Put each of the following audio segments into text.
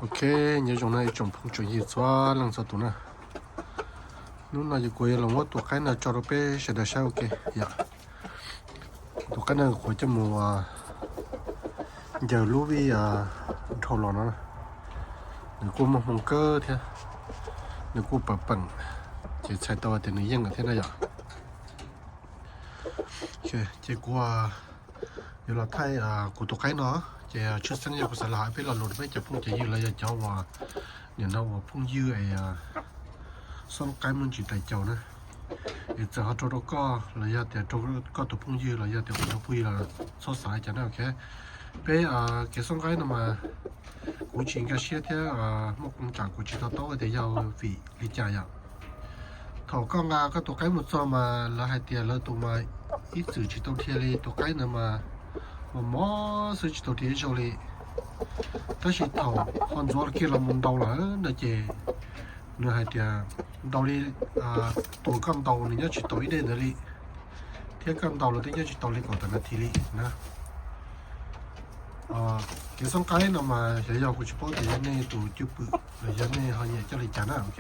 Ok, nyob zoo na ib tsoom phooj tsoom ywg txhua leej txhua tus na. Hnub no ces kuv yuav los muab tus qaib no tso rau peb sawv daws saib ua ke yom. Tus qaib no kuv coj mus ncaws lub vij dhau los no, nws kuj muaj hmoo kawg thiab, nws kuj pawv peem, ces txhais tau tias nws yeej lawm thiab na yom. Ces kuv yuav los thaij kuv tus qaib no, ces tshwj xeeb yog kuv xav los hais peb lo lus rau peb cov phooj cov ywg los yog cov uas nim no uas phooj ywg es xob qaib muaj ntsis tais caus na, es txawm ho rau rau koj los yog tias rau koj tus phooj ywg los yog tias kuv tus phooj ywg los txhob xav li cas na, ok. Peb kev xob qaib no mas kuv tsis nkag siab thiab muaj qee tsam kuv tsis to taub tias yog vim li cas yom. Thaum koj nqa koj tus qaib mus txog mas lawv hais tias lawv tus mas ib txwm tsis tau dhia li, tus qaib ntawd mas mos mos xwb tsis tau dhia ib zaug li. Tab sis thaum ho ntxuav kiag los mus ntaus lawm no ces nws hais tias ntaus li, tus koj ntaus nws nyob tsis tau ib daim ntawd li, thiab koj ntaus los twb nyob tsis tau li kaum tawm nas this li na. Kev xob qaib no mas xyov yog kuv tsis paub tias yog nej tus cwj pwm los yog nej ho nyiam coj li cas na, ok.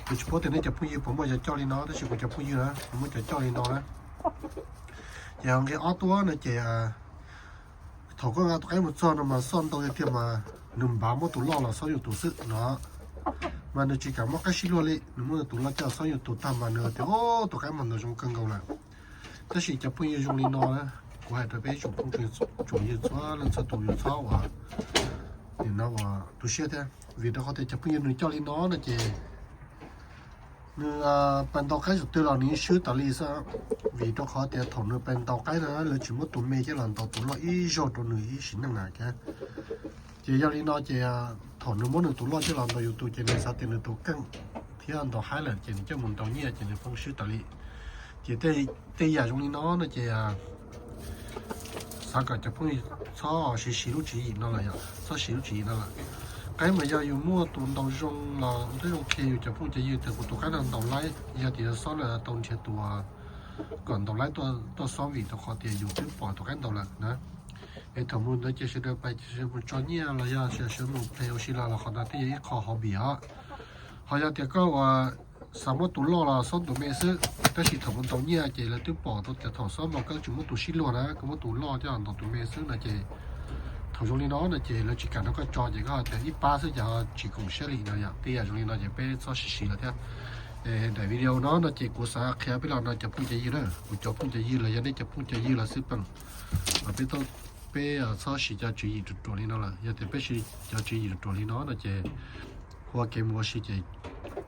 Kuv tsis paub tias nej cov phooj ywg puas muaj cov coj li no, tab sis kuv cov phooj ywg na kuv muab cov coj li no na. Ces ho nqe ob tuaj no ces thaum koj nqa tus qaib mus txog no mas xob ntau tiag tiag mas nws npav muab tus loj los xob yus tus xwb no. Mas nws tsis kam muab qaib sib luag li, nws muab nws tus loj coj xob yus tus tag mas nws tias, o, tus qaib mas ntau zoo kawg nkaus lawm. Tab sis cov phooj ywg zoo li no na, kuv hais rau peb tsoom phooj tsoom ywg txhua leej txhua tus yus txhob uas nim no uas tu siab thiab, vim rau qhov tias cov phooj ywg nws coj li no no ces nws pais ntaus qaib zaum twg los nws swb tas li xwb. Vim rau qhov tias thaum nws pais ntaus qaib na lawv tsis muab tus me coj los ntaus tus loj ib zaug rau nws ib sim neej na. Ces yog li no ces thaum nws muab nws tus loj coj los ntaus yus tus ces nws xav tias nws tus keej thiab ntaus haib lawm ces nws coj mus ntaus nyiaj ces nws poob swb tas li. Ces tej yam zoo li no no ces xav kom cov phooj ywg txhob siv siv lub tswv yim no lawm yom, txhob siv lub tswv yim no lawm. Qaib mas yog yus muaj tus ntaus zoo los twb zoo qhia yus cov phooj cov ywg tias kuv tus qaib no ntaus laib, yog tias yog xob lawm tau nrhiav tus kom ntaus laib tuaj xob vim rau qhov tias yus twb pom tus qaib ntaus lawm na. Es thaum mus ntawd ces sawv daws pais sawv mus tso nyiaj los yog sawv mus play ua si los los qhov ntawd twb yog ib qho hobby os. Ho yog tias koj uas xav muab tus loj los xob tus me xwb, tab sis thaum mus ntaus nyiaj ces lawv twb pom tau tias thaum xob mas koj tsis muab tus sib luag na, koj muab tus loj coj ntaus tus me xwb no ces thaum zoo li no no ces lawv tsis kam rau koj tso ces koj tias ib pab xwb ces ho tsis koom siab li no yom. Tej yam zoo li no ces peb txhob siv siv lawm thiab. Daim video no no ces kuv xav qhia peb los no cov phooj cov ywg na, kuv cov phooj cov ywg los yog nej cov phooj cov ywg los xij peem, peb txhob siv cov tswv yim ruam ruam li no lawm. Yog tias peb siv cov tswv yim ruam ruam li no no ces ua kev mus ua si ces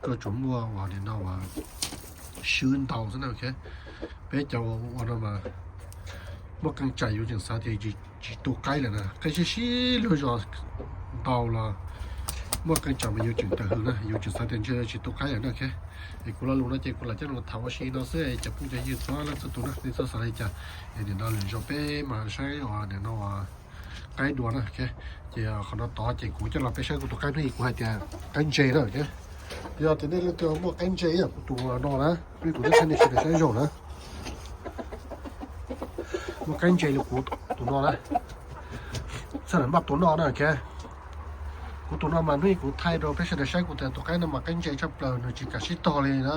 koj tsuas muaj uas nim no uas swb ntau xwb na. Peb cov ua no mas muaj qee tsam yus tseem xav tias tsis tu qaib lawm na, qaib sib sib luag zos ntau los muaj qee tsam mas yus tseem tawm hws na, yus tseem xav tias ntshe tsis tu qaib lawm na. Es kuv lo lus no ces kuv lam coj los tham ua si no xwb, cov phooj cov ywg txhua leej txhua tus na nej txhob xav li cas. Es nim no lwm zaus peb mas saib uas nim no uas qaib dua na. Ces qhov no tod ces kuv coj los peb saib kuv tus qaib hnub ib kuv hais tias qaib ntse na. Yog tias nej leej twg muaj qaib ntse ib yam kuv tus no na, hnub ib kuv twb thaij nej sawv daws saib zaum na. Muaj qaib ntse li kuv tus no na, txhaj npaj tus no na. Kuv tus no mas hnub ib kuv thaij rau peb sawv daws saib kuv tias tus qaib no mas qaib ntse tshaj plaws, nws tsis kam sib tog li na.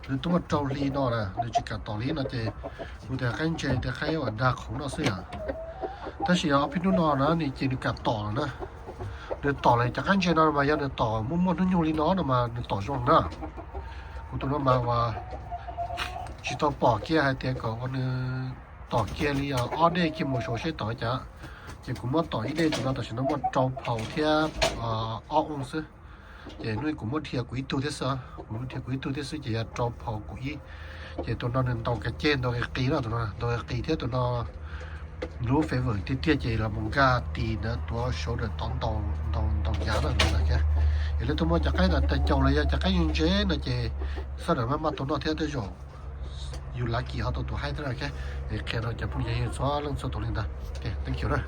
Nws twb muaj rau hli no na nws tsis kam tom li no ces kuv tias qaib ntse tias qaib uas dag qhauv no xwb yom. Tab sis ob peb hnub no na nws ces nws kam tom lawm na. Nws tom lawm, cov qaib ntse no mas yog nws tom muaj muaj hnub nyoog li no no mas nws tom zoo na. Kuv tus no mas uas tsis tau pom kiag hais tias kom ua nws tom kiag li ob dej kiag mus saum seb tom cas. Ces kuv muab tom ib dej tus no tam sim no muaj rau phaus thiab ob oo xwb. Ces hnub kuv muab dhia kuv ib tug thiab xwb, kuv dhia kuv ib tug thiab xwb ces yog rau phaus kuv ib. Ces tus no nws ntaus kav ceg ntaus qis qis no, tus no ntaus qis qis thiab tus no lub favor tiag tiag ces los mus nkag tis ntawd tuav saud ntawm tod ntaus ntaus ncav na. Es leej twg muaj cov qaib ntawd tais caus los yog cov qaib ntse no ces sawv daws maj maj tus no thiab tej zaum yus lav kis ho tau tus haib thiab na. Es qhia rau cov phooj ywg txhua leej txhua tus li ntawd. Thank you na.